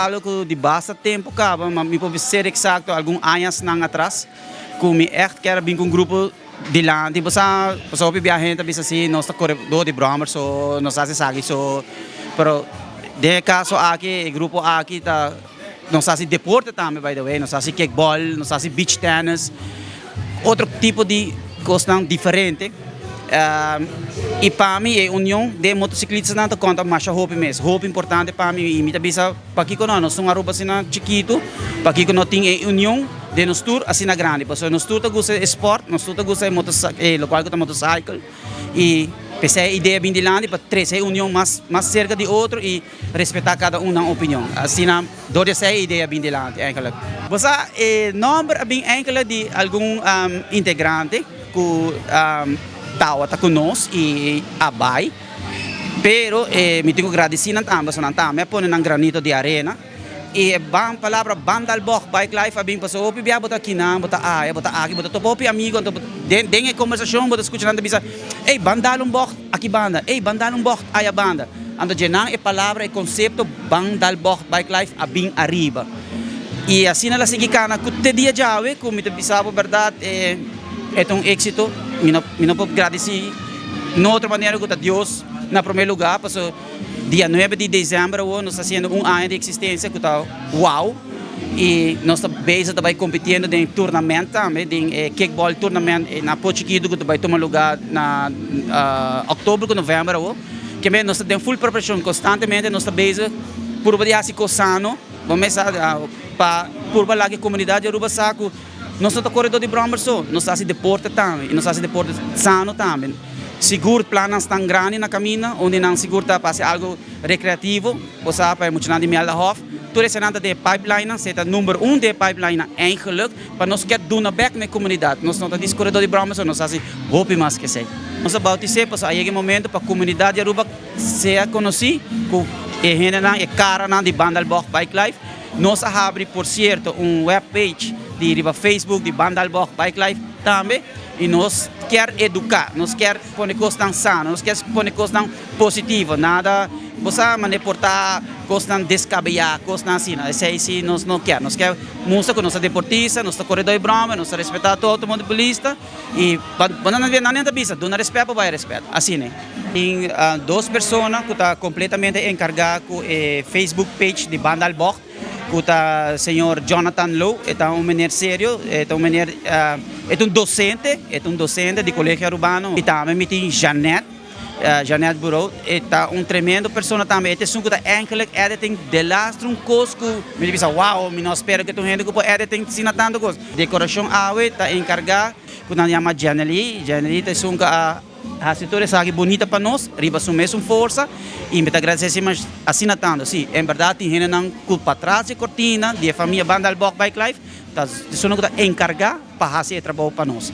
algo ku di basta tempu kaba, ma mi por ser eksakto algun añasnan atras ku mi ègt kier a bin ku un grupo dilanti. Bo sa, pasobra hopi bia hende ta bisa si nos ta kore dor di bròmer so, nos ta hasi esaki so, pero den e kaso aki e grupo aki ta nos ta hasi deporte tambe by the way, nos ta hasi kickball, nos ta hasi beach tennis, otro tipo di kosnan diferente. I pa mi e union den motociclistanan ta konta masha hopi mes, hopi importante pa mi i mi ta bisa pakiko no, nos ta un Aruba asina chikitu, pakiko no tin e union den nos tur asina grandi, pasobra nos tur ta gusta e sport, nos tur ta gusta e lokual ku ta motorcycle i p'esei e idea bin dilanti pa trese e union mas mas serka di otro i respetá kada un nan opinion. Asina dor di esei e idea bin dilanti eigenlijk. Bo sa e nòmber a bin enkele di algun integrante ku tawata ku nos i a bai, pero mi tin ku gradisí nan tambe pasobra nan tambe a pone nan granito di arena i e palabra Bandalbog Bike Life a bin pasobra hopi bia bo ta kinan, bo ta aya, bo ta aki, bo ta topa hopi amigo anto den e kombersashon bo ta skucha nan ta bisa, ey ban dal un bògt aki banda, ey ban dal un bògt aya banda. Anto dje nan e palabra, e konsepto Bandalbog Bike Life a bin ariba. I asina el a sigui kana ku te dia djawe ku mi ta bisa bo bèrdat e e ta un éksito. Mi no mi no por gradisí no otro manera ku ta Dios na promé lugá pasobra dia nuebe di desèmber awor nos ta hasiendo un aña di eksistensia ku ta wow i nos ta bezig ta bai kompitiendo den turnament tambe den e kickball turnament na Pochikitu ku ta bai tuma lugá na òktober ku novèmber awor. Kemey nos ta den full preparashon, konstantemente nos ta bezig purba di hasi kos sano, bo mes sa pa purba laga e komunidat di Aruba sa ku nos no ta kore dor di bròmber so, nos ta hasi deporte tambe i nos ta hasi deporte sano tambe. Sigur plannan stan grandi na kaminda unda nan sigur ta pa hasi algu rekreativo, bo sa pa e muchanan di Meldahof, tur esenan ta den e pipelinenan, esei ta number un den e pipelinenan eigenlijk pa nos kier duna bek na e komunidat, nos no ta dis kore dor di bròmber so, nos ta hasi hopi mas ke esei. Nos a bautis'é pasobra a yega e momento pa komunidat di Aruba sea konosí ku e hendenan, e karanan di Bandalbog Bike Life. Nos a habri por sierto un web page di riba Facebook di Bandalbog Bike Life tambe i nos kier eduká, nos kier pone kosnan sano, nos kier pone kosnan positivo, nada bo sa manera por ta kosnan deskabeyá, kosnan asina, esei si nos no kier. Nos kier mustra ku nos ta deportista, nos ta koredó di bròmer, nos ta respetá tur outomobilista. I pa bo nan nan ta bisa, duna respet pa bo haya respet. Asina. Tin dos persona ku ta kompletamente enkargá ku e Facebook page di Banda al Bògt, ku ta señor Jonathan Low, e ta un meneer serio, e ta un meneer, e ta un dosente, e ta un dosente di Colegio Arubano. I tambe mi tin Jeanette. Jeanette Bureau e ta un tremendo persona tambe, e ta esun ku ta enkele editing delastre un kos ku mi ta bisa wow mi no a spera ku ta un hende ku por editing asina tantu kos. Dekorashon awe ta enkargá ku nan yama Jenely, Jenely ta esun ku a hasi tur esaki bunita pa nos riba su mesun forsa i mi ta agradesé asina tantu. Si, en bèrdat tin hendenan ku patras di kortina di e famia Bandalbog Bike Life ta esunnan ku ta enkargá pa hasi e trabou pa nos.